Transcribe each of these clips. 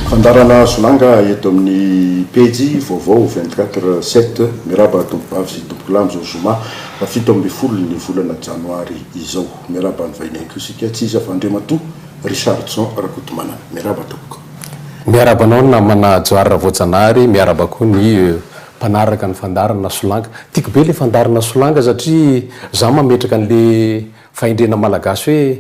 Fandaharana Solanga eto amin'ny pejy vaovao 24 7. Miarahaba tompovavy sy tompokolahy amin'izao zoma 17 ny volana janoary izao. Miarahaba ny vahiny ihany koa isika, tsy iza fa Andriamatoa Richardson Rakotomanana. Miarahaba tompoko. Miarahaba anao namana Johary Ravoajanahary, miarahaba koa ny mpanaraka ny fandaharana Solanga. Tiako be le fandaharana Solanga satria za mametraka an'le fahendrena malagasy hoe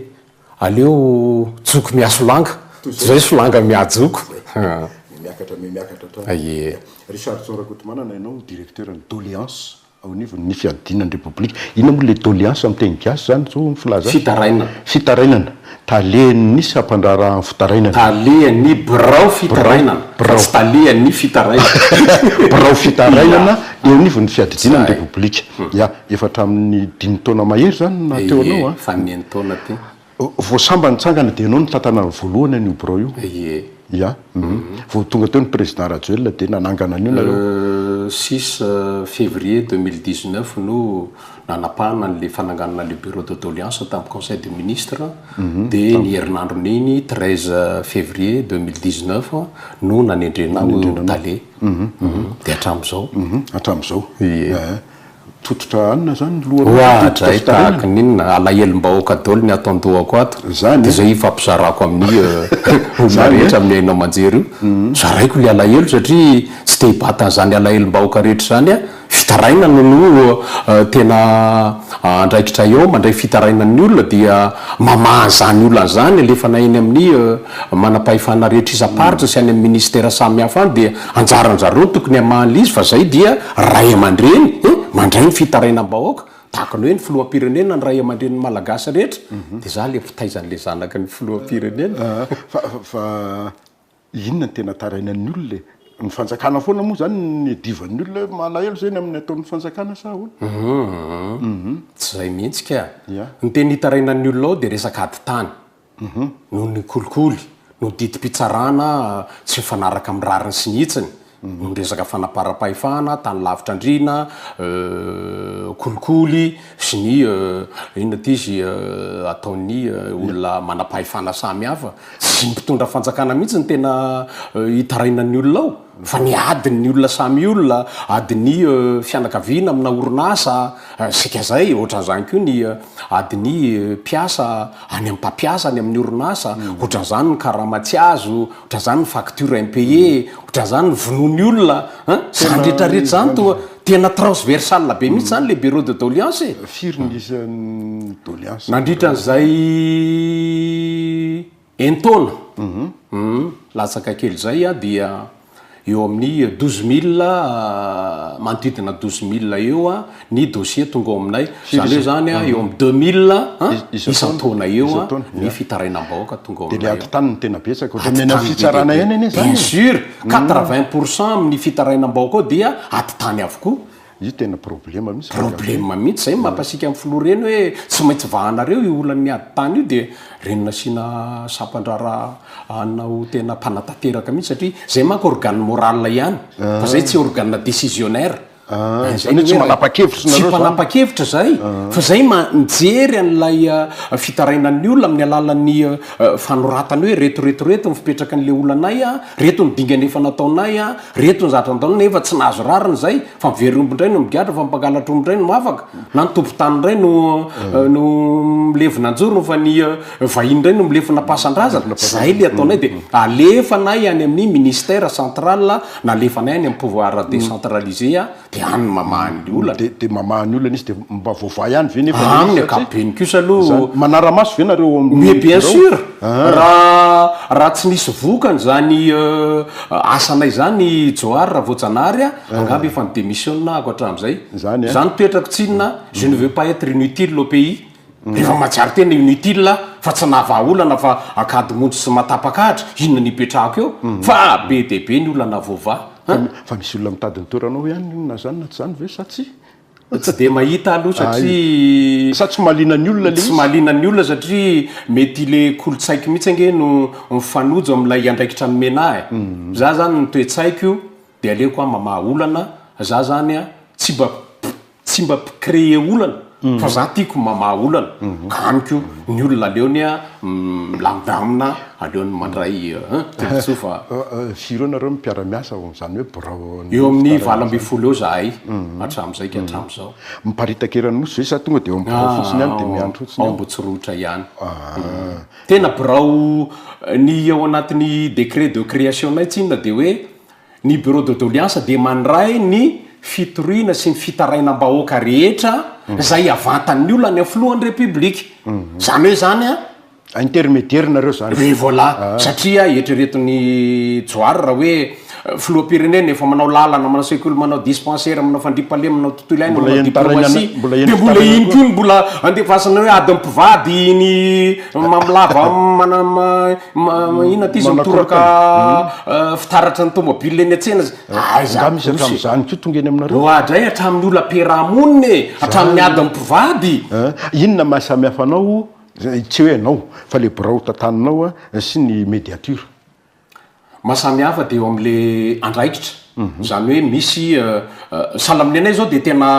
aleo joko mihasolanga toy izay solanga mihajoko. Miakatra miakatra hatrany. Ie. Richardson Rakotomanana ianao directeur ny doléance ao anivon'ny fiadiana ny Repoblika. Inona moa ilay doléance amin'ny teny gasy izany zao ny filaza azy? Fitarainana. Fitarainana. Talen'ny sampandraharahan'ny fitarainana. Talehan'ny birao fitarainana. Birao. Fa tsy talehan'ny fitarainana. Birao fitarainana eo anivon'ny fiadidiana ny Zay. Repoblika. Ya, efa hatramin'ny dimy taona mahery izany no naha teo anao Ie, an. efa enin-taona aty. Vao sambany nitsangana dia ianao no nitantana ny voalohany an'io birao io. Ie. Ya. Vao tonga teo ny président Rajoelina dia nanangana an'io nareo. Le six février 2019 no nanapahana an'le fananganana le bureau de doléance tamin'ny conseil de ministre dia ny herinandron'iny 13 février 2019 no nanendrena ahy ho tale. Dia hatramin'izao. Hatramin'izao. Ie. Tototra anona zany ny lohanao Oa tototra dray fitarainana. tahaka ny inona, alahelom-bahoaka daholo ny ato an-dohako ato, Zany dia e. zay ifampizarako amin'ny olona Zany e. rehetra amin'ny haino aman-jery io. Zaraiko ilay alahelo satria tsy te hibata an'izany alahelom-bahoaka rehetra izany aho. Fitarainana no tena andraikitra eo, mandray fitarainan'ny olona dia mamaha an'izany olana izany, alefana eny amin'ny manam-pahefana rehetra isam-paritra sy any amin'ny ministera samihafa any dia anjaran-jareo no tokony hamaha an'ilay izy fa zay dia ray aman-dreny eh mandray ny fitarainam-bahoaka tahaka ny hoe ny filoham-pirenena ny ray aman-drenin'ny malagasy rehetra dia za le mpitaiza an'le zanaky ny filoham-pirenena. Fa fa inona no tena tarainan'ny olona e? Ny fanjakana foana moa zany no iadivan'ny olona hoe malahelo zay ny amin'ny ataon'ny fanjakana sa ahoana? Tsy zay mihitsy ka. Ya. Ny tena itarainan'ny olona ao dia resaka ady tany. Noho ny kolikoly, noho ny didim-pitsarana tsy mifanaraka amin'ny rariny sy ny hitsiny, noho ny resaka fanaparam-pahefana, tany lavitra andriana, kolikoly sy ny inona ity izy ataon'ny olona manam-pahefana samihafa. Tsy ny mpitondra fanjakana mihitsy no tena itarainan'ny olona ao fa ny adin'ny olona samy olona, adin'ny fianakaviana amina orinasa, saika zay, ohatran'izany koa ny adin'ny mpiasa any amin'ny mpampiasa, any amin'ny orinasa, ohatran'izany ny karama tsy azo, ohatran'izany ny facture impayée, ohatran'izany ny vonoan'ny olona an, zany rehetra rehetra zany toa tena transversal be mihitsy zany le bureau de doléance e. Firy ny isan'ny doléance? Nandritra an'izay enin-taona latsaka kely izay dia eo amin'ny 12 000, manodidina 12 000 eo ny dossier tonga ao aminay. Izany hoe izany eo amin'ny 2000 isan-taona eo ny fitarainam-bahoaka tonga ao Dia aminay ilay eo. ady tany no tena betsaka, Ady ohatran'ny any amin'ny tany be dia fitsarana be. ihany anie izany Bien e. sûr, 80% amin'ny fitarainam-bahoaka ao dia ady tany avokoa. Io tena problema mihitsy rangahy. Problema mihitsy, zay no mampasiaka ny filoha reny hoe tsy maintsy vahanareo io olan'ny ady tany io dia reny nasiana sampandraharaha anona ho tena mpanatanteraka mihitsy satria zay manko organe moral ihany fa zay tsy organe décisionnaire. Ah, Zay zany hoe ny tsy hoe manapa-kevitra tsy nareo zany. mpanapa-kevitra zay fa zay ma- mijery an'ilay fitarainan'ny olona amin'ny alalan'ny fanoratana hoe reto reto reto ny fipetrakan'ilay olanay a, reto ny dingana efa nataonay a, Reto ny zavatra nataony nefa tsy nahazo rariny zay fa mivery omby indray no migadra fa mpangalatra omby indray no afaka na ny tompon-tany indray no no milevina anjorony fa ny vahiny indray no milefona am-pasan-drazana. Zay le ataonay de alefanay any amin'ny ministère central na alefanay any amin'ny pouvoir décentralisé de any no mamaha ny olana. De de mamaha ny olana izy de mba voavaha ihany ve nefa ilay izy Amin'ny sa tsy? ankapobeny kosa aloha. Zany, manara-maso ve nareo ao Mais amin'ny bien birao? sûr, Ah. raha raha tsy nisy vokany izany asanay izany Johary Ravoajanahary a, angamba efa ni-démissionne ahako hatramin'izay. Zany an. Zany toetrako tsinona, je ne veux pas être inutile au pays. Rehefa mahatsiaro tena inutile aho fa tsy nahavaha olana fa ankady monjy sy matapak'ahitra, inona no hipetrahako eo? Fa be dia be ny olana voavaha. Fa fa misy olona mitady ny toeranao ihany na zany na tsy zany ve sa tsia? Tsy dia mahita aloha satria. Sa tsy mahaliana ny olona ilay izy? Tsy mahaliana ny olona satria mety ilay kolontsaiko mihitsy ange no mifanojo amin'ilay andraikitra nomena ahy e. Za zany ny toe-tsaiko dia aleoko aho mamaha olana, za zany tsy mba tsy mba mpicréer olana. Fa za tiako mamaha olana ka amiko ny olona aleony milamindamina aleony mandray tombotsoa fa. Firy eo nareo no mpiara-miasa ao amin'izany hoe birao Eo amin'ny 18 eo zahay hatramin'izay ka hatramin'izao. Miparitaka eran'ny nosy ve sa tonga dia ao amin'ny birao fotsiny ihany dia miandry fotsiny ao? Ao Ambotsirohitra ihany. Tena birao ny ao anatin'ny décret de création-nay tsinona dia hoe Ny bureau de doléance dia mandray ny fitoriana sy ny fitarainam-bahoaka rehetra izay avantan'ny olona any amin'ny filohan'ny Repoblika. Izany hoe izany an. Intermédiaire nareo izany. Oui voilà, satria eritreretin'i Johary raha hoe filoham-pirenena efa manao lalana, manao sekoly, manao dispensaire, manao fandriampahalemana, manao tontolo iainana, manao diplomatie, dia mbola iny koa no mbola andefasana hoe adin'ny mpivady iny mamolava mana Inona ty izy mitoraka fitaratra ny tomobile eny an-tsena zay. Aiza Nga misy hatramin'izany koa tonga eny aminareo? Oadray hatramin'ny olam-piarahamonina e, hatramin'ny adin'ny mpivady. Inona maha samy hafa anao, tsy hoe ianao, fa le birao tantaninao sy ny mediature? Maha samy hafa dia eo amin'le andraikitra, izany hoe misy, sahala amin'ny anay izao dia tena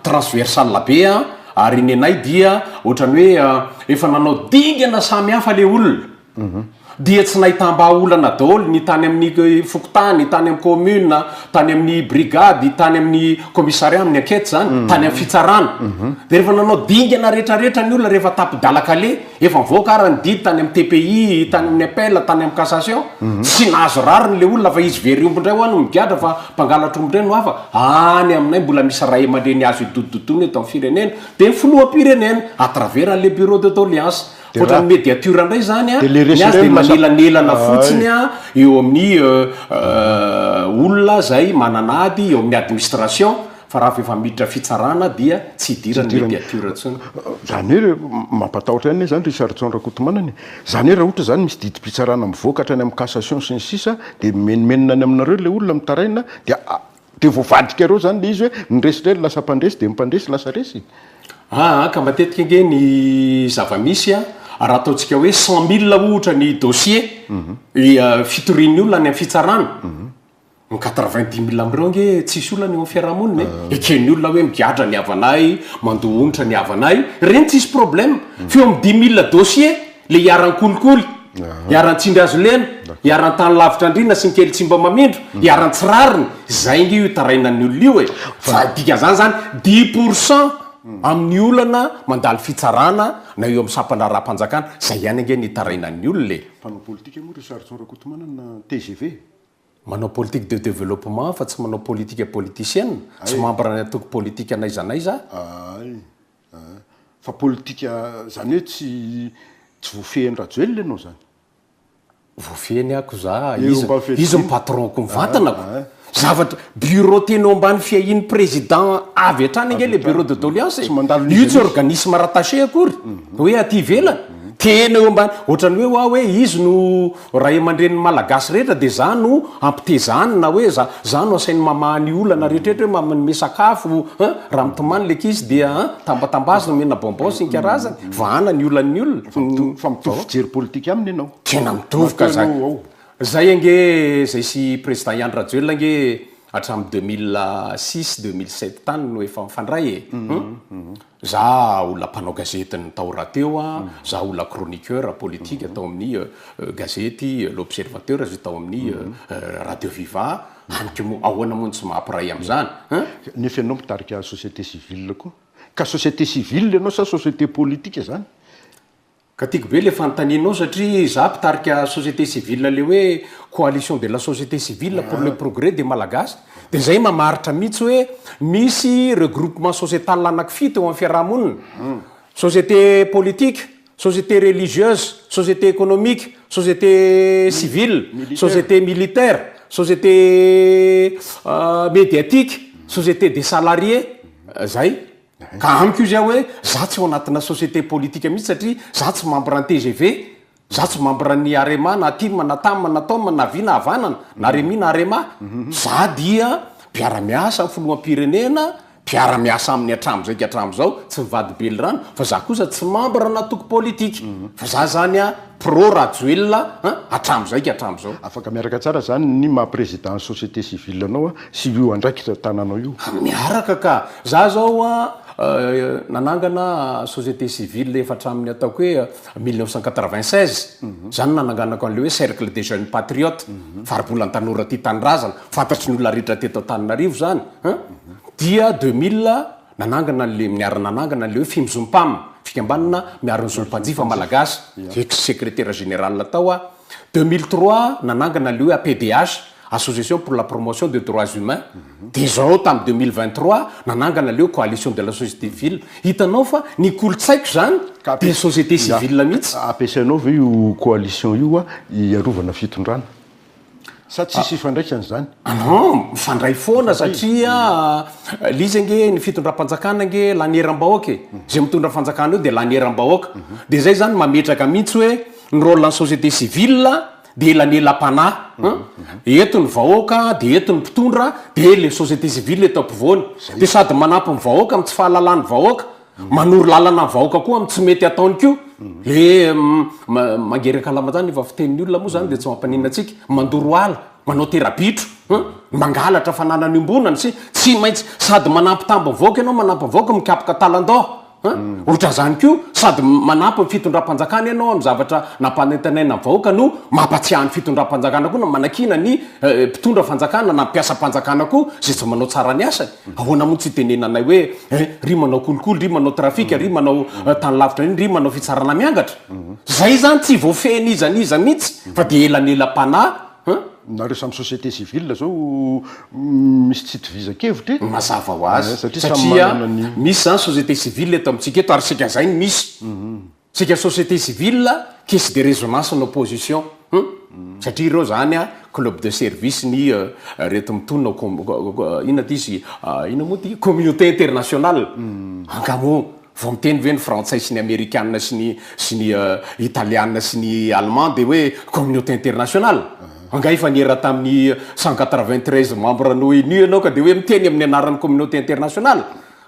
transversal be an, ary ny anay dia ohatran'ny hoe efa nanao dingana samy hafa le olona, dia tsy nahitam-bahaolana daholo ny tany amin'ny fokontany, tany amin'ny commune, tany amin'ny brigade, tany amin'ny commissariat amin'ny enquête izany, tany amin'ny fitsarana, dia rehefa nanao dingana rehetrarehetra ny olona rehefa tapi-dalan-kaleha, Efa nivoaka ara ny didy tany amin'ny TPI, tany amin'ny appel, tany amin'ny cassation, tsy nahazo rariny le olona fa izy very omby indray hoa no migadra fa mpangalatra omby indray no hafa, any aminay mbola misy ray aman-dreny azo idodododoana eto amin'ny firenena, dia ny filoham-pirenena à travers an'le bureau de doléance. Ohatran'ny mediature indray zany an, ny azy dia manelanelana fotsiny an eo amin'ny olona izay manana ady eo amin'ny administration, Fa raha vao efa miditra fitsarana dia tsy idiran'ny mediature intsony. Zany hoe mampatahotra ihany anie zany Richardson Rakotomanana e! Zany hoe raha ohatra zany misy didim-pitsarana mivoaka hatrany amin'ny cassation sy ny sisa dia mimenomenona any aminareo ilay olona mitaraina dia dia voavadikareo zany ilay izy hoe ny resy indray no lasa mpandresy dia ny mpandresy lasa resy. Aa ka matetika ange ny zava-misy a, raha ataontsika hoe 100 mille ohatra ny dossier fitorian'ny olona any amin'ny fitsarana, Ny 90 mille amin'ireo ange tsisy olana eo amin'ny fiarahamonina e. Eken'ny olona hoe migadra ny havanay, mandoa onitra ny havanay, ireny tsisy problème. Fa eo amin'ny 10 mille dossier, le iharan'ny kolikoly, iharan'ny tsindry hazo lena, iharan'ny tany lavitra andriana sy ny kely tsy mba mamindro, iharan'ny tsy rariny, izay ange io itarainan'ny olona io e. Fa dikan'izany zany, 10% amin'ny olana mandalo fitsarana na eo amin'ny sampan-draharaham-panjakana, izay ihany ange no itarainan'ny olona e. Mpanao politika moa Richardson Rakotomanana, tgv? Manao politique de développement fa tsy manao politique politicienne, tsy membre ny antoko politika n'aiza n'aiza aho. Ay ah. Fa politika zany hoe tsy tsy voafehin'i Rajoelina ianao zany? Voafehiny ako za, izy izy no patron-ko mivantana ko. Zavatra, bureau tena eo ambany fiahian'ny président avy hatrany ange le bureau de doléance e. Io tsy organisme rattaché akory hoe aty ivelany. Tena eo ambany, ohatran'ny hoe hoa hoe izy no Ray aman-drenin'ny Malagasy rehetra dia za no ampitezany na hoe za za no asainy mamaha ny olana rehetra rehetra hoe manome sakafo hein, raha mitomany le ankizy dia hein, tambatambazina omena bonbon sy ny karazany, vahana ny olan'ny olona. Fa mitovy fa mitovy fijery politika aminy ianao. Tena mitovy ka zay. Zay ange zay sy président i Andry Rajoelina ange hatramin'ny 2006, 2007 tany no efa mifandray e. Hum. Za olona mpanao gazety ny tao rahateo a, za olona chroniqueur politique tao amin'ny gazety l'observateur zay tao amin'ny radio viva, any ko moa ahoana moa no tsy maha mpiray amin'izany hein? Nefa ianao mitarika société civile koa. Ka société civile ianao sa société politique zany? Ka tiako be le fanontanianao satria za mpitarika société civile le hoe coalition de la société civile pour le progrès des malagasy de zay mamaritra mihitsy hoe misy regroupement sociétal anaky fito eo amin'ny fiarahamonina, société politique, société religieuse, société économique, société civile, société militaire, société médiatique, société des salariés, zay. Ka amiko izy aho hoe za tsy ao anatina société politique mihitsy satria za tsy membre ny tgv, za tsy membre ny arema na tim na tam na tom na havia na havanana na remi na arema, za dia mpiara-miasa amin'ny filoham-pirenena, Mpiara-miasa aminy hatramin'izay ka hatramin'izao, tsy mivadi-belirano, fa za kosa tsy membre n'antoko politika, fa za zany a pro Rajoelina an, hatramin'izay ka hatramin'izao. Afaka miaraka tsara zany ny maha président société civile anao sy io andraikitra tananao io? Miaraka ka! Za zao a nanangana société civile efa hatramin'ny ataoko hoe 1996, zany nananganako an'le hoe cercle des jeunes patriotes, faribolan'ny tanora tia tanindrazana, fantatry ny olona rehetra teto Antananarivo zany an, dia 2000 nanangana an'le, niara-nanangana an'le hoe Fimzompam, fikambanana miaro ny zom-panjifa malagasy, ex secrétaire général tao aho, 2003 nanangana an'le hoe APDH, association pour la promotion des droits humains, de zao tamin'ny 2023 nanangana le hoe coalition de la société civile. Hitanao fa ny kolontsaiko zany de société civile mihitsy. Ampiasainao ve io coalition io a hiarovana fitondrana sa tsisy ifandraisany zany? Non, mifandray foana satria le izy ange ny fitondram-panjakana ange lanieram-bahoaka e. Zay mitondra fanjakana eo de lanieram-bahoaka. De zay zany mametraka mihitsy hoe ny rôle ny société civile de elanelam-panahy an. Eto ny vahoaka de eto ny mpitondra de le société civile eto ampovoany. De sady manampy ny vahoaka amin'ny tsy fahalalan'ny vahoaka, manoro lalana ny vahoaka koa amin'ny tsy mety ataony koa. Le mangery ankalamajana efa fitenin'ny olona moa zany de tsy mampaninona antsika, mandoro ala, manao tera-bitro an, mangalatra fananana iombonana sy tsy maintsy sady manampitamby ny vahoaka ianao, manampy ny vahoaka mikapoka talan-doha an, ohatran'izany koa sady manampy ny fitondram-panjakana ianao amin'ny zavatra nampanantenaina ny vahoaka no mampatsiahy ny fitondram-panjakana koa na manakiana ny mpitondra fanjakana na mpiasam-panjakana koa izay tsy manao tsara ny asany. Ahoana moa tsy itenenanay hoe eh, ry manao kolikoly, ry manao trafika, ry manao tany lavitra iny, ry manao fitsarana miangatra. Zay zany tsy voafehin'iza n'iza mihitsy fa dia elanelam-panahy an. Nareo samy société civile zao misy tsy itovizan-kevitra e. Mazava ho azy satria misy zany société civile eto amintsika eto ary saika zay no misy. Saika société civile, caisse de résonance ny opposition hum, satria ireo zany a club de service ny reto mitonona ho inona ty izy inona moa ty communauté internationale, angaha moa vao miteny ve ny frantsay sy ny amerikana sy ny sy ny italiana sy ny allemand de hoe communauté internationale? Angaha efa niera tamin'ny 193 membres ny ONU ianao ka de hoe miteny amin'ny anaran'ny communauté internationale?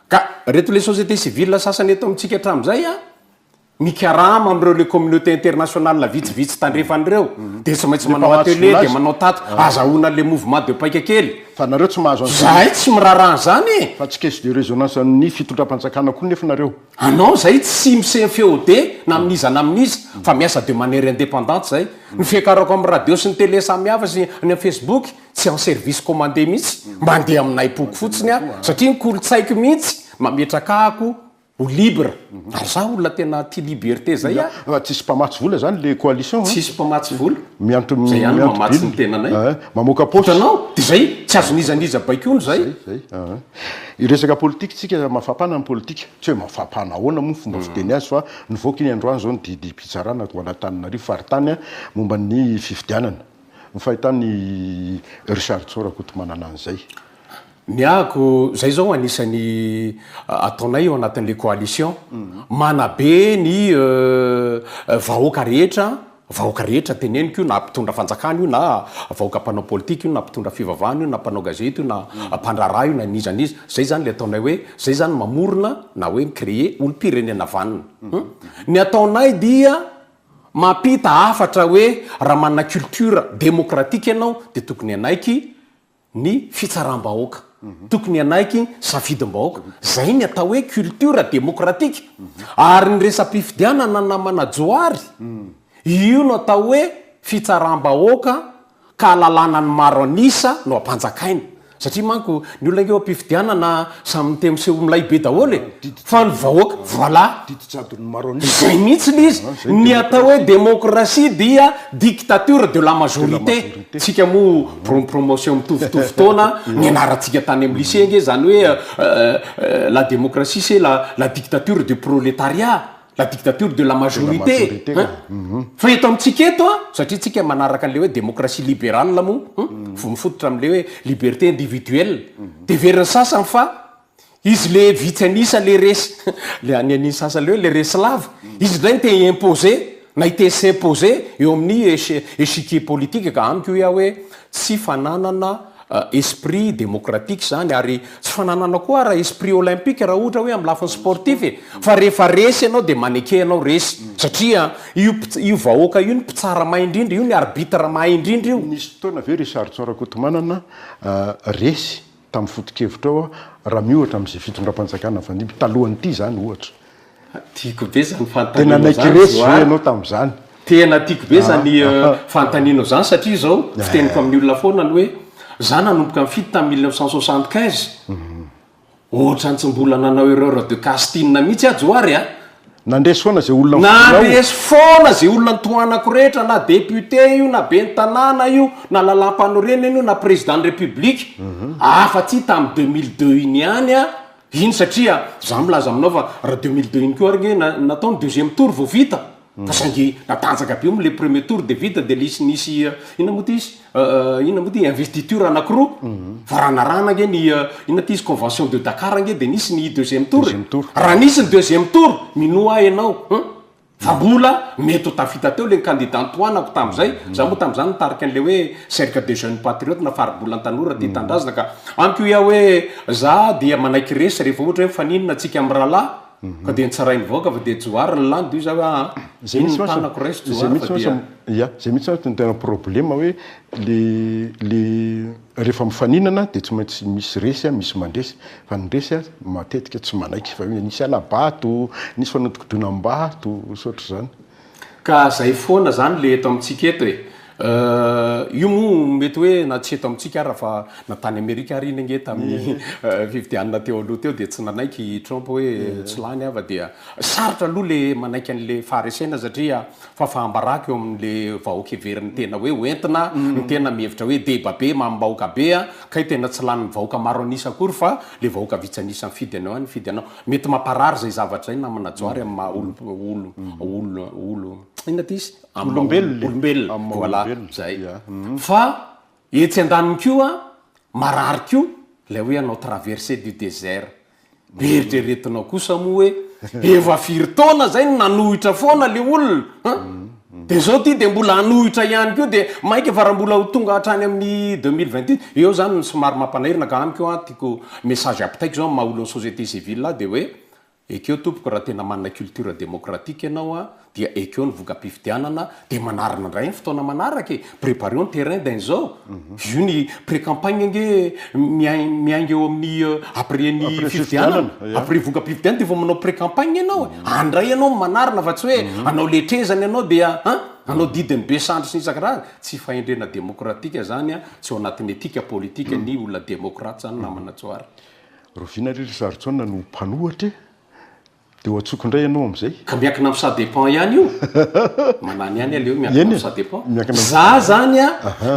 Ka reto le société civile sasany eto amintsika hatramin'izay a, mikarama amin'ireo le communauté internationale vitsivitsy tandrefana ireo, de tsy maintsy manao atelier de manao tatitra, azahoana le mouvement de paika kely. Fa nareo tsy mahazo an'izany. Zahay tsy miraharaha an'izany e! Fa tsy caisse de résonance amin'ny fitondram-panjakana koa nefa nareo. Anao zay tsy mi-se-FOD na amin'iza na amin'iza fa miasa de manière indépendante zay. Ny fiakarako amin'ny radio sy ny télé samihafa sy ny amin'ny facebook, Tsy en service commandé mihitsy, mandeha amin'ny naimpoko fotsiny aho satria ny kolontsaiko mihitsy mametraka ahako ho libre, ary za olona tena tia liberté zay aho. Fa tsisy mpamatsy vola zany le coalition an? Tsisy mpamatsy vola, Mianto zay ihany no mamatsy ny tenanay. Mamoaka paosy. Hitanao? De zay, tsy azon'iza n'iza baikoina zay. Zay, zay, aa. Hiresaka politika tsika, mafapana ny politika, tsy hoe mafapana ahoana moa ny fomba fiteny azy fa nivoaka iny androany zao ny didim-pitsarana ho an'Antananarivo faritany momba ny fifidianana. Ny fahitan'i Richardson Rakotomanana an'izay. Ny ahako, zay zao anisan'ny ataonay ao anatin'le coalition, manabe ny vahoaka rehetra, vahoaka rehetra teneniko io na mpitondra fanjakana io na vahoaka mpanao politika io na mpitondra fivavahana io na mpanao gazety io na mpandraharaha io na n'iza n'iza, zay zany le ataonay hoe zay zany mamorona na hoe mi-créer olom-pirenena vanona. Ny ataonay dia Mampita hafatra hoe raha manana culture démocratique ianao dia tokony hanaiky ny fitsaram-bahoaka, tokony hanaiky safidim-bahoaka. Zay ny atao hoe culture démocratique. Ary ny resa-pifidianana namana Johary, io no atao hoe fitsaram-bahoaka Ka lalàna ny maro an'isa no ampanjakaina. Satria manko ny olona ange eo am-pifidianana samy miteny miseho milay be daholo e! Fa ny vahoaka, voilà! Didy jadon'ny maro an'isa. Izay mihitsy ilay izy. Ny atao hoe démocratie dia dictature de la majorité. Tsika moa promotion mitovitovy taona, nianarantsika tany amin'ny lycée ange izany hoe la démocratie c'est la dictature du prolétariat. La dictature de la majorité hein! Fa eto amintsika eto an, satria tsika manaraka an'ilay hoe démocratie libérale moa hum, mifototra amin'ilay hoe liberté individuelle, dia heverin'ny sasany fa izy le vitsy an'isa le resy, le any an'iny sasany le hoe le resy lava, izy indray no te hi-imposer na te hi-s'imposer eo amin'ny échiquier politique ka amiko hoy aho hoe tsy fananana. esprit démocratique izany ary tsy fananana koa ara esprit olympique raha ohatra hoe amin'ny lafiny sportif e! Fa rehefa resy ianao dia maneke ianao resy satria io io vahoaka io ny mpitsara mahay indrindra, io ny arbitre mahay indrindra io. Nisy fotoana ve Richardson Rakotomanana resy tamin'ny foto-kevitrao raha miohatra amin'izay fitondram-panjakana nifandimby talohan'ity izany ohatra? Tiako be zany fanontanianao zany Tena nanaiky resy ve ianao tamin'izany? Tena tiako be zany fanontanianao zany satria izao fiteniko amin'ny olona foana ny hoe za nanomboka nifidy tamin'ny 1975 ohatran'ny tsy mbola nanao erreur de casting mihitsy aho Johary a! Nandresy foana izay olona nofidinao? Nandresy foana izay olona nitohanako rehetra na député io na ben'ny tanàna io na lalàmpanorenana io na président ny république afa-tsy tamin'ny 2002 iny ihany a! Iny satria za milaza aminao fa raha 2002 iny koa ary nge natao ny deuxième tour vao vita fa saingy natanjaka be moa le premier tour de vita de lisy nisy inona moa ty izy inona moa ty investiture anakiroa fa raha narahana nge ny inona ty izy convention de Dakar nge de nisy ny deuxième tour e, raha nisy ny deuxième tour minoa ahy ianao an Fa mbola mety ho tafita teo le candidat nitohanako tamin'izay, za moa tamin'izany nitarika an'le hoe cercle des jeunes patriotes na faribolan'ny tanora tia tanindrazana ka amiko hoy aho hoe za dia manaiky resy rehefa ohatra hoe mifaninana tsika mirahalahy ka dia nitsarain'ny vahoaka fa dia Johary ny lany dia hoy za hoe aa Zay iny mihitsy ny mantsy tanako raiso zay Johary mihitsy fa mantsy dia ya zay mihitsy mantsy no tena problème hoe le le Rehefa mifaninana dia tsy maintsy misy resy misy mandresy, fa ny resy matetika tsy manaiky fa hoe nisy hala-bato, nisy fanodikodinam-bato sy ohatr'izany. Ka zay foana zany le eto amintsika eto e! Io moa mety hoe na tsy eto amintsika ara fa na tany Amerika ary iny ange tamin'ny fifidianana teo aloha teo dia tsy nanaiky i Trump hoe tsy lany aho fa dia sarotra aloha le manaiky an'le faharesena satria Fahafaham-baraka eo amin'le vahoaka heverin'ny tena hoe ho entina, ny tena mihevitra hoe deba be, mamim-bahoaka be a, kay tena tsy lanin'ny vahoaka maro an'isa akory fa le vahoaka vitsy an'isa mifidy anao ihany mifidy anao. Mety mamparary zay zavatra zay namana Johary amin'ny maha olo olo olo olo inona ty izy? Amin'ny maha Olombelona e. olombelona, Amin'ny maha voilà, olombelona, zay. ya. Fa etsy andaniny koa marary koa ilay hoe hanao traversée du désert. Eritreretinao kosa moa hoe efa firy taona zay no nanohitra foana le olona an! De zao ty de mbola hanohitra ihany koa de maika fa raha mbola ho tonga hatrany amin'ny 2028 eo zany no somary mampanairina ka amiko an tiako message ampitaiko zao amin'ny maha olon'ny société civile ahy de hoe ekeo tompoko raha tena manana culture démocratique ianao an dia ekeo ny voka-pifidianana dia manarina indray ny fotoana manaraka e! Prepareo ny terrain d'un zao, io ny pré-campagne ange miainga eo amin'ny après ny fifidianana, après voka-pifidianana dia efa manao pré-campagne ianao e! Any indray ianao no manarina fa tsy hoe hanao letrezana ianao dia an! Hanao didin'ny be sandry sy ny isan-karazany, tsy fahendrena demokratika zany an, tsy ao anatin'ny etika politika ny olona demokraty zany namana Johary. Rahoviana re ry Zaritsaona no mpanohatra e? Dia ho antsoiko indray ianao amin'izay. Ka miankina amin'ny ça dépend ihany io. Manany ihany aleo miankina Eny amin'ny e, ça dépend. miankina amin'ny Za zany a,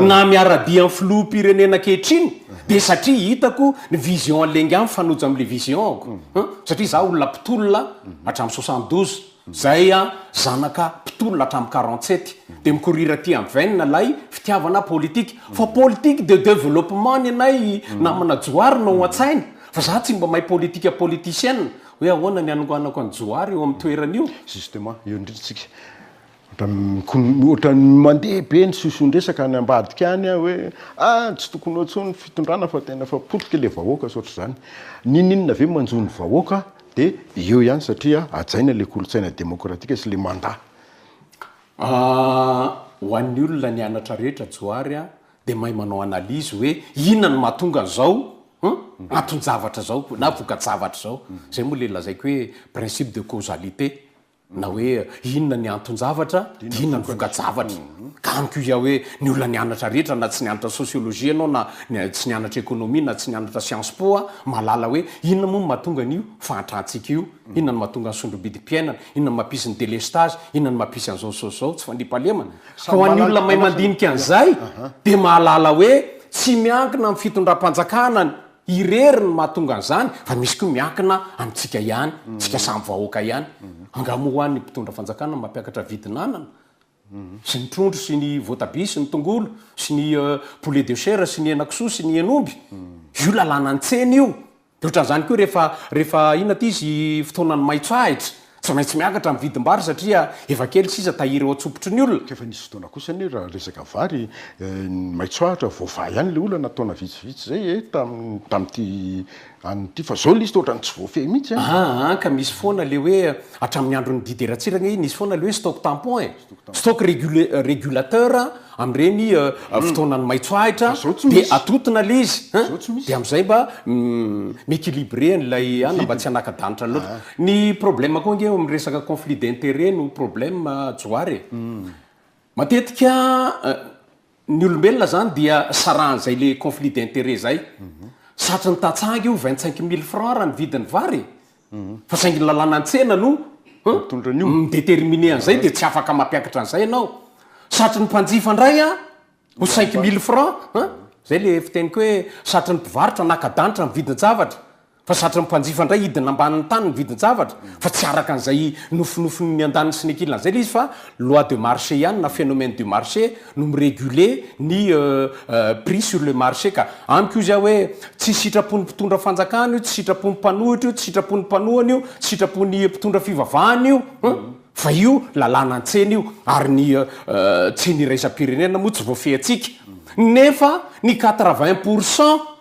na miara-dia amin'ny filoham-pirenena ankehitriny dia satria hitako ny vision an'le ingahy mifanojo amin'le vision-ko. Hein, satria za olona mpitolona hatramin'ny 72, zay a zanaka mpitolona hatramin'ny 47, dia mikorira aty amin'ny veine ilay fitiavana politique. Fa politique de développement ny anay namana Johary no ao an-tsaina, fa za tsy mba mahay politique politicienne. Hoe ahoana ny hanonganako an'i Johary eo amin'ny toerany io? Justement, eo indrindra tsika. Ohatran'ny ohatran'ny mandeha be ny siosion-dresaka any ambadika any hoe ah tsy tokony ho eo intsony ny fitondrana fa tena efa potika ilay vahoaka sy ohatr'izany. N'inon'inona ve manjo ny vahoaka dia eo ihany satria hajaina ilay kolontsaina demokratika sy ilay mandat. Ho an'ny olona nianatra rehetra Johary a, dia mahay manao analyse hoe inona no mahatonga an'izao anton-javatra izao na voka-javatra izao. Izay moa ilay lazaiko hoe principe de causalité na hoe inona ny anton-javatra dia inona ny voka-javatra. Ka amiko hoy aho hoe ny olona nianatra rehetra na tsy nianatra sociologie ianao na tsy nianatra économie na tsy nianatra science po mahalala hoe inona moa no mahatonga an'io fahantrantsika io, inona no mahatonga ny sondrom-bidim-piainana, inona no mampisy ny délestage, inona no mampisy an'izao sy izao, tsy fandriampahalemana. Fa ho an'ny olona mahay mandinika an'izay dia mahalala hoe tsy miankina amin'ny fitondram-panjakana irery ny mahatonga an'izany fa misy koa miankina amintsika ihany, tsika samy vahoaka ihany. Angaha moa hoa ny mpitondra fanjakana mampiakatra vidin'anana sy ny trondro sy ny voatabia sy ny tongolo sy ny poulet de chair sy ny henakisoa sy ny hen'omby? Io lalànan'ny tsena io. Dia ohatran'izany koa rehefa rehefa inona ity izy fotoanan'ny maitso ahitra. Tsy maintsy miakatra ny vidim-bary satria efa kely sisa tahiry ao an-tsopitry ny olona. Ka efa nisy fotoana kosa anie raha resaka vary, ny maitso ahitra voavaha ihany ilay olana taona vitsivitsy izay e, tamin'ity anona ity, fa izao ilay izy toa ohatran'ny tsy voafehy mihitsy an! Aa ka misy foana ilay hoe hatramin'ny andron'i Didier Ratsiraka anie nisy foana ilay hoe stock tampon e! Stock régulateur amin'ireny fotoanan'ny maitso ahitra dia atotona ilay izy an, dia amin'izay mba mi-équilibrer an'ilay anona mba tsy hanaka-danitra loatra. Ny problème koa ange eo amin'ny resaka conflit d'intérêt no problème Johary e. Matetika ny olombelona zany dia sarahan'izay le conflit d'intérêt zay. Satry ny tantsaha ange io 25 mille francs raha ny vidin'ny vary e. Fa saingy ny lalàna an-tsena no Mitondra an'io. mi-déterminer an'izay dia tsy afaka mampiakatra an'izay ianao. Satry ny mpanjifa indray an, ho 5000 francs an, zay le fiteniko hoe satry ny mpivarotra naka-danitra ny vidin-javatra. Fa satry ny mpanjifa indray hidina ambanin'ny tany ny vidin-javatra fa tsy araka an'izay nofinofin'ny andaniny sy ny ankilany izay ilay izy fa loi de marché ihany na phénomène du marché no mi-réguler ny prix sur le marché ka amiko hozy aho hoe tsy sitrapon'ny mpitondra fanjakana io, tsy sitrapon'ny mpanohitra io, tsy sitrapon'ny mpanohana io, tsy sitrapon'ny mpitondra fivavahana io fa io lalàna an-tsena io ary ny tsena iraisam-pirenena moa tsy voafehintsika nefa ny 80 pour cent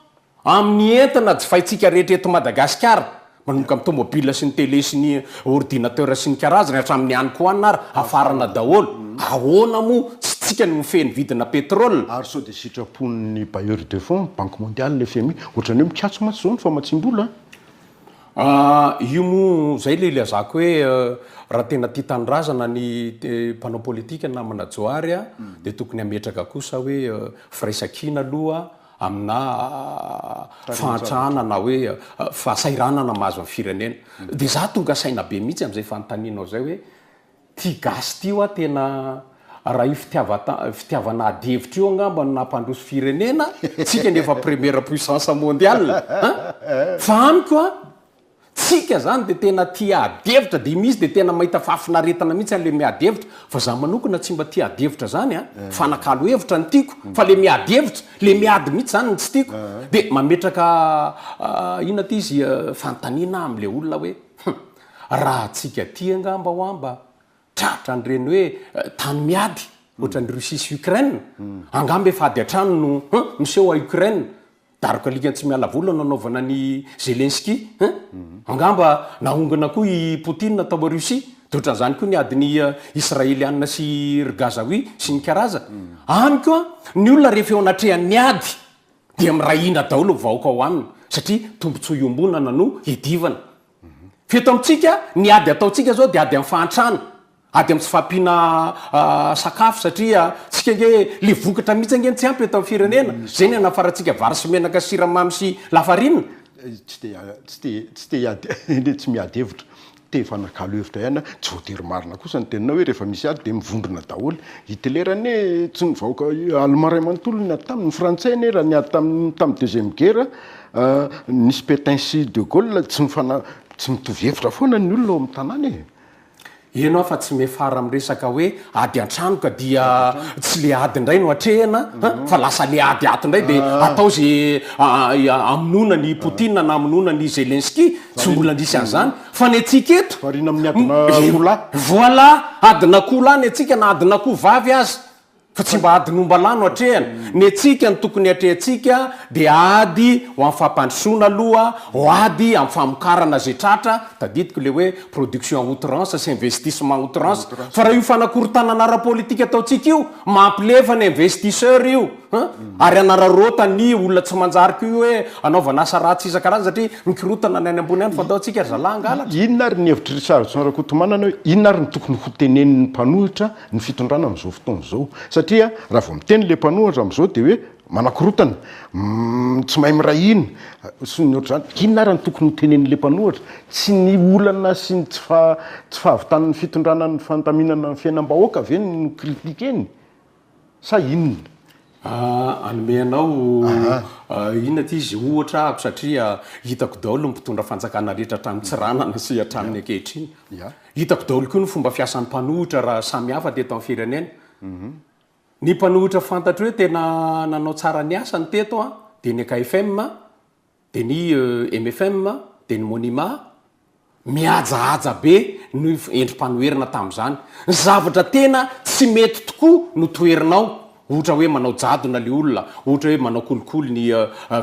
Amin'ny entana jifaintsika rehetra eto Madagasikara, manomboka amin'ny tomobile sy ny télé sy ny ordinateur sy ny karazany hatramin'ny hanin-kohanina ary hafarana daholo. Ahoana moa tsy tsika no mifehy ny vidina pétrole? Ary sao dia sitrapon'ny bailleurs de fonds, banque mondiale, FMI, ohatran'ny hoe mikatso mantsy izao ny famatsiam-bola an! Io moa izay ilay ilazako hoe raha tena tia tanindrazana ny mpanao politika namana Johary dia tokony hametraka kosa hoe firaisankina aloha aminà fahantrana na hoe fahasahiranana mahazo ny firenena. Dia za tonga saina be mihitsy amin'izay fanontanianao izay hoe ty gasy ty hoa tena raha io fitiavata- fitiavana ady hevitra io angamba no nampandroso firenena, tsika nefa première puissance mondiale an! Fa amiko an, Tsika zany de tena tia ady hevitra de misy de tena mahita fahafinaretana mihitsy anle miady hevitra fa za manokana tsy mba tia ady hevitra zany a, mifanakalo hevitra no tiako fa le miady hevitra, le miady mihitsy zany no tsy tiako, de mametraka inona ty izy fanontaniana aho amle olona hoe hum raha tsika aty angamba hoa mba tratra an'ireny hoe tany miady ohatran'i Russie sy Ukraine angamba efa ady an-trano no hum miseho à Ukraine Daroka alika tsy miala vola no nanaovana an'i Zelensky hein! Angamba nahongana koa i Poutine tao Russie, dia ohatran'izany koa ny adin'i Israelianina sy ry Gazawi sy ny karazany. Amiko an, ny olona rehefa eo anatrehan'ny ady dia miray hina daholo ny vahoaka ao aminy satria tombontsoa iombonana no iadivana. Fa eto amintsika, ny ady ataontsika izao dia ady amin'ny fahantrana. Ady amin'ny tsy fahampiana sakafo satria tsika ange le vokatra mihitsy ange no tsy ampy eto amin'ny firenena, zay ny anafarantsika vary sy menaka sy siramamy sy lafarinina. Tsy te tsy te tsy te hiady le tsy miady hevitra, te hifanakalo hevitra ihany aho, tsy voatery marina kosa ny teninao hoe rehefa misy ady dia mivondrona daholo, Hitler anie tsy ny vahoaka allemand iray manontolo no niady taminy, ny frantsay anie raha niady tamin'ny tamin'ny deuxième guerre nisy Pétain sy de Gaulle tsy nifana tsy mitovy hevitra foana ny olona ao amin'ny tanàna e. Eny aho fa tsy miafara amin'ny resaka hoe ady an-trano ka dia tsy le ady indray no atrehina fa lasa le ady ato indray dia atao ze hamonoana an'i Poutine na hamonoana an'i Zelensky, tsy mbola nisy an'izany fa ny antsika eto Variana amin'ny adin'akoho lahy. Voilà, adin'akoho lahy ny antsika na adin'akoho vavy aza. Fa tsy mba adin'ombalahy no atrehana. Ny antsika ny tokony atrehantsika dia ady ho amin'ny fampandrosoana aloha, ho ady amin'ny famokarana izay tratra, tadidiko ilay hoe production à outrance sy investissement à outrance. Fa raha io fanakorontanana ara-politika ataontsika io, mampilefa ny investisseur io an! Ary anararaota ny olona tsy manjary koa io hoe anaovana asa ratsy isan-karazany satria mikorontana ny any ambony any fa andao antsika ry zalahy hangalatra. Inona ary ny hevitr'i Richardson Rakotomanana hoe inona ary no tokony hotenenin'ny mpanohitra ny fitondrana amin'izao fotoana izao satria raha vao miteny ilay mpanohitra amin'izao dia hoe manakorotana, tsy mahay miray hina sy ny ohatr'izany. Inona ary no tokony ho tenenin'ilay mpanohitra? Tsy ny olana sy ny tsy tsy fahavitan'ny fitondrana ny fandaminana ny fiainam-bahoaka ve no critiquer-ny sa inona? Hanome anao inona ity izy ohatra ahako satria hitako daholo ny mpitondra fanjakana rehetra hatramin'ny Tsiranana sy hatramin'ny ankehitriny. Hitako daholo koa ny fomba fiasan'ny mpanohitra raha samy hafa teto amin'ny firenena. Ny mpanohitra fantatro hoe tena nanao tsara ny asany teto dia ny akfm, dia ny mfm, dia ny monima. Mihajahaja be ny endri-panoherana tamin'izany. Ny zavatra tena tsy mety tokoa no toherinao, ohatra hoe manao jadona le olona, ohatra hoe manao kolikoly ny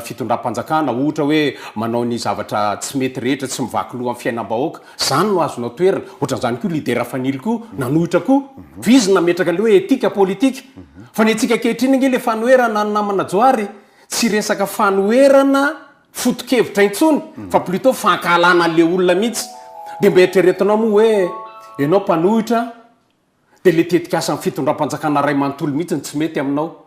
fitondram-panjakana, ohatra hoe manao ny zavatra tsy mety rehetra, tsy mivaky loha amin'ny fiainam-bahoaka. Izany no azonao toherina. Ohatran'izany koa leader Fanilo koa nanohitra koa. Fa izy nametraka an'ilay hoe éthique politique. Fa ny antsika ankehitriny ange le fanoherana ny namana Johary tsy resaka fanoherana foto-kevitra intsony fa plutôt fankahalana an'le olona mihitsy. Dia mba eritreretinao moa hoe ianao mpanohitra dia le tetikasan'ny fitondram-panjakana ray manontolo mihitsy no tsy mety aminao.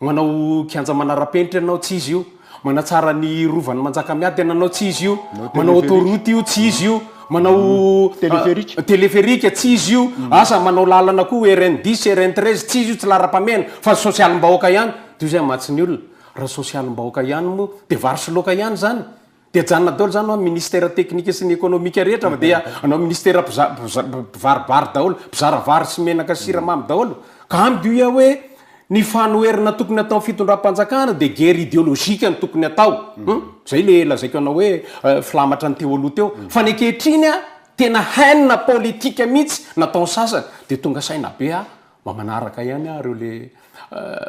Manao kianja manara-penitra ianao, tsy izy io. Manatsara ny rovan'i Manjakamiadana ianao, tsy izy io. Manao autoroute io, tsy izy io. Manao Téléphérique. téléphérique, tsy izy io. Asa manao lalana koa RN dix, RN 13, tsy izy io, tsy laharam-pahamehana fa ny sosialim-bahoaka ihany. Dia io izay mantsy ny olona. Raha sosialim-bahoaka ihany moa dia vary sy laoka ihany izany? Dia ajanona daholo izany hoa ministera teknika sy ny ekonomika rehetra fa dia hanao ministera mpivaribary daholo, mpizara vary sy menaka sy siramamy daholo. Ka amiko io hoe ny fanoherana tokony atao amin'ny fitondram-panjakana dia guerre ideologique no tokony atao. Hum? Izay le lazaiko anao hoe filamatra ny teo aloha teo. Fa ny ankehitriny an, tena haine politique mihitsy nataon'ny sasany. Dia tonga saina be aho Mba manaraka ihany aho ireo le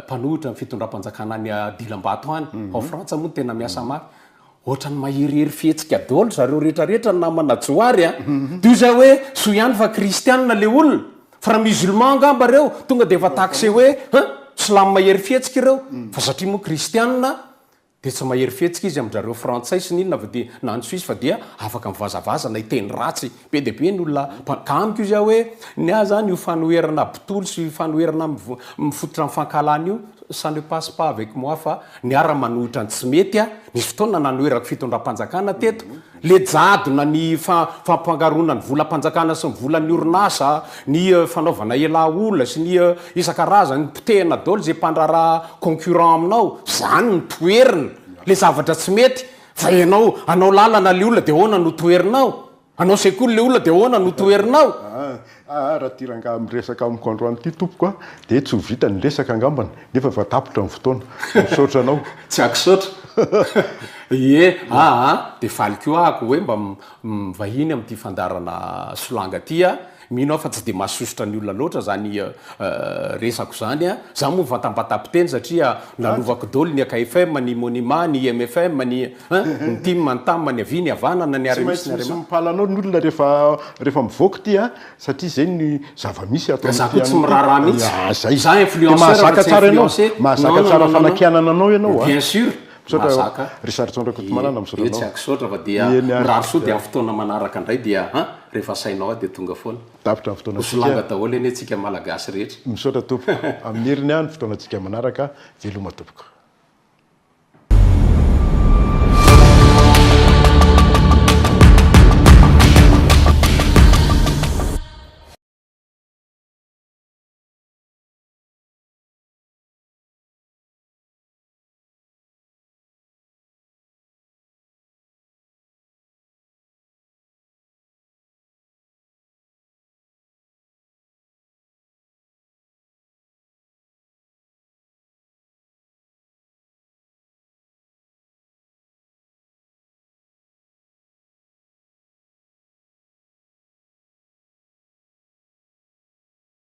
mpanohitra ny fitondram-panjakana any Dilambato any. Ao Frantsa moa no tena miasa mafy. Ohatran'ny maherihery fihetsika daholo zareo rehetra rehetra ny namana Johary a. Dia io zay hoe soa ihany fa kristianina le olona. Fa raha musulman angamba ireo tonga dia efa taxer hoe hein, silamo mahery fihetsika ireo. Fa satria moa kristianina Dia tsy mahery fihetsika izy amin-drareo frantsay sy ny inona fa dia na ny suisse fa dia afaka mivazavaza na hiteny ratsy be dia be ny olona ka amiko izy aho hoe ny ahy zany io fanoherana botolo sy fanoherana mifototra amin'ny fankahalana io ça ne passe pas avec moi fa ny ahy raha manohitra ny tsy mety aho nisy fotoana nanoherako fitondram-panjakana teto Le jadona ny fampangaroana ny volam-panjakana sy ny volan'ny orinasa, ny fanaovana elah olona sy ny isan-karazany, potehina daholo ze mpandraharaha concurrent aminao, zany no toherina, le zavatra tsy mety, fa ianao hanao lalana le olona de ahoana no toherinao? Hanao sekoly le olona de ahoana no toherinao? Aa raha ity rangahy miresaka amiko androany ity tompoko a, dia tsy ho vita ny resaka angambany, nefa efa tapitra ny fotoana. Misaotra anao. Tsy ankisaotra. Ie, aa dia faly koa ahako hoe mba mivahiny amin'ity fandaharana solanga ity a. Mino aho fa tsy dia mahasosotra ny olona loatra izany resako izany a. Za moa mivantambantam-piteny satria nalovako daholo ny AKFM, ny Monima, ny IMFM, ny Hein? Ny tim, ny tam, ny havia, ny havanana, ny Tsy RMI maintsy sy ny misy RMA. mipala anao ny olona rehefa rehefa mivoaka ity an, satria izay ny zava-misy ato Za amin'ity koa tsy an'ity. miraharaha mihitsy. Ya, zay. Za Dia influenceur fa mahazaka tsy tsara ianao. influencé. Non, Mahazaka non, tsara non, non, non. fanakianana anao ianao an. Bien sûr. Misaotra Mahazaka. Richardson Rakotomanana, misaotra Ie, tsy anao. ankisaotra fa dia Eny ary. mirary soa dia amin'ny fotoana manaraka indray dia hein, rehefa asainao aho dia tonga foana. Tapitra ny Ho fotoanantsika. solanga daholo anie tsika Malagasy rehetra. Misaotra tompoko. Amin'ny heriny ny fotoanantsika manaraka. Veloma tompoko.